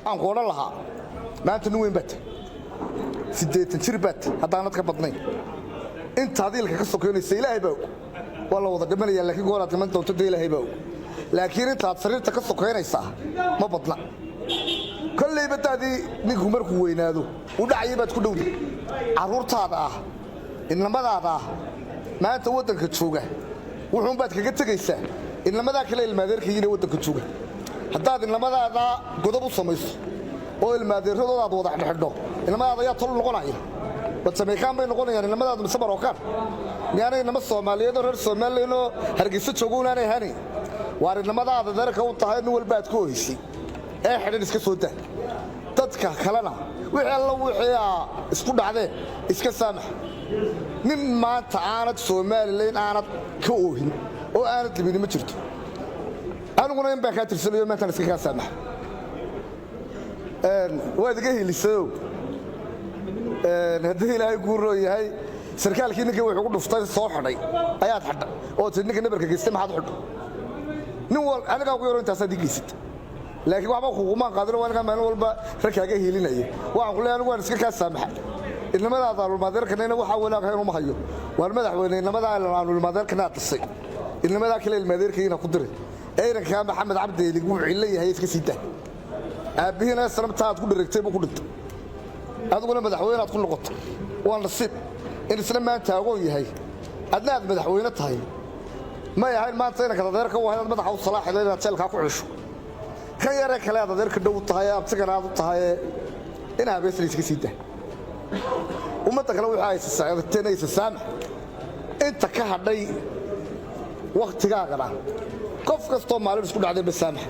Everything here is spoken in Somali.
Aan ku odhan lahaa, maanta nin weyn baad tahay, 80 jir baad tahay, haddaanad ka badnayn. Intaad iilka ka sokaynaysa Ilaahay baa og. Waa la wada dhimanaya, laakiin gooraad dhiman doonto dee Ilaahay baa og. Laakiin intaad sariirta ka sokaynaysaa ma badna. Kollayba daadii ninku markuu weynaado uu dhacaya baad ku dhowda. Carruurtaada ah, inamadaada ah maanta waddanka jooga, wuxuunbaad kaga tegaysaa inamadaa kale ilmaadeerkayiina waddanka jooga. Haddaad inamadaada godob u samayso oo ilmaadeeradooda aad wada xidhxidho, inamadaada ayaa tol noqonaya? Bad Jamaican bay noqonayaan inamadaadu mise Moroccan? Miyaanay inama Soomaaliyeed oo reer Somalilan oo Hargeysa joogo unaanay ahaanayn? Waar inamadaada deerka u tahay nin walba aad ku ohisay ee xidhan iska soo dah. Dadka kalena wixii alla wixii aa isku dhacdeen iska saamax. Nin maanta aanad Somalilan aanad ka oohin oo aanad libini ma jirto. Aniguna in baan kaa tirsanayo, maantaan iska kaa saamax. Waad iga helisayo. Haddii Ilaahay kuu roon yahay, sarkaalkii ninkii wuxuu ku dhuftay soo xidhay ayaad xidhay oo tii ninka nabarka geystay maxaad u xidhay? Nin wal anigaa ugu yaro intaasaad ii geysatay, laakiin waxba kugumaan qaadin. Waa anigaa maalin walba rag kaaga hiilinaya. Waxaan ku leeyahay, anigu waan iska kaa saamaxa. Inamadaada ilmaadeerkanayna waxaa wanaag ahayn uma hayo. Waar madaxweyne, inamadaa aanu ilmaadeerkana aad dhisay, inamadaa kale ilmaadeerkayina ku diray. Ciidankaa Maxamed Cabdi Elig wuu cillo yahay, iska sii daa. Aabbihiina sanabta aad ku dhareegtay buu ku dhintay, adiguna madaxweyne aad ku noqotay. Waa nasiib in isna maanta agoon yahay, adna aad madaxweyne tahay. May ahayn maanta inanka adeerka u ahayd aad madaxa u salaaxido inaad jeelkaa ku cesho. Kan yaree kale aad adeerka dhow u tahay, abtigana aad u tahay, in habeesna iska sii daa. Ummadda kale wixii ay sasaateen aysa saamax. Inta ka hadhay wakhtigaagana qof kastoo maalin isku dhacday ba saamax.